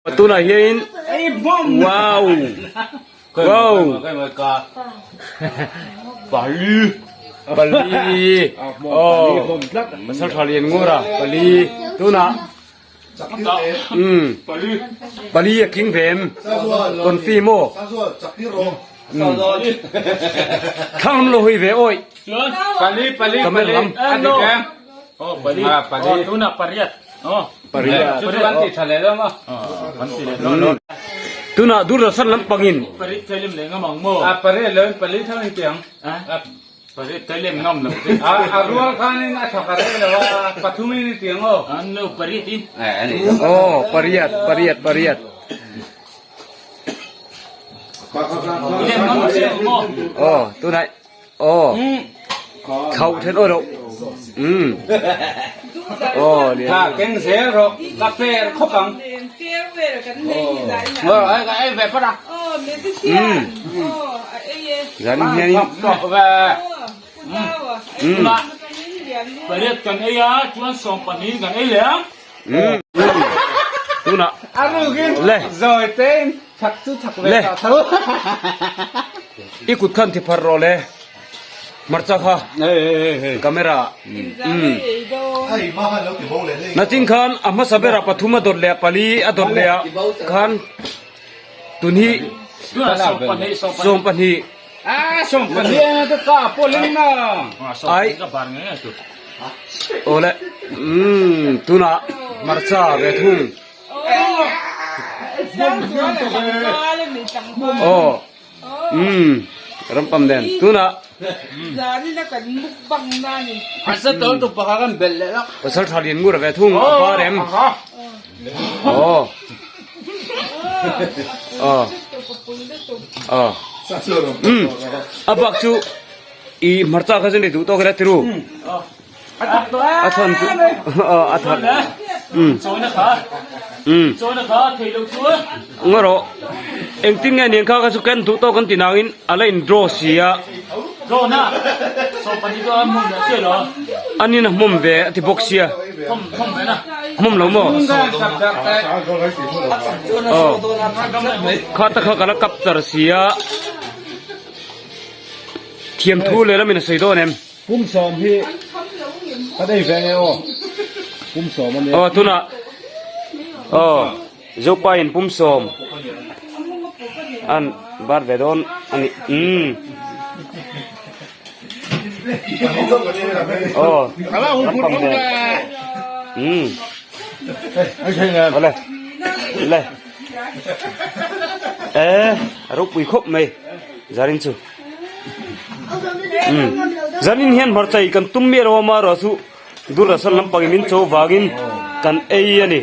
Tunah hianin wow wow pali pali aw pasal tha lian ngur a pali tunah umm pali a tling ve em confi maw umm thlang lam lo hawi ve awi camera lam. Pariat. Tunah Doordarshan lampangin. Aw pariat pariat pariat. Aw tunah Aw khauh then aw loh umm aw lian Tha keng zel rawh ka fer khawp ang. Aw ai ka ei ve phawt a. Umm zan hian in umm Pariat kan ei a chuan 12 kan ei leh a. Umm tunah A rukin le zawi tein thak chu thak ve le ta tho. I kut khan ti phar rawh le hmarcha kha camera umm nachin khan a hmasa berah pathum a dawt leh a pali a dawt leh ah khan tun hi 12 ai awle umm tunah hmarcha ve thung. Aw umm rampam nen tunah pasal tha lian ngur ve thung a par em aw aw aw umm a bak chu i hmarcha kha chu ni duh tawk ila tiru. A chhan chu a that um um ngaw rawh engtin nge nen kha kha chu ken duh tawk an ti nangin a la in draw si a anin a hmawm ve a ti bawk sia hmawm lo maw aw kha ta kha ka la kap char si a thiamthu leh lamin a sawi dawn em. Pum sawm hi ka nei ve nge aw pum sawm a nia. Aw tunah aw Zopa in pum sawm an bar ve dawn a ni umm aw lampang nen umm awle le e a ropui khawp mai zarin chu. Zanin hian hmarcha hi kan tum miah lo a marawh chu Doordarshan lampangin min cho vangin kan ei a ni.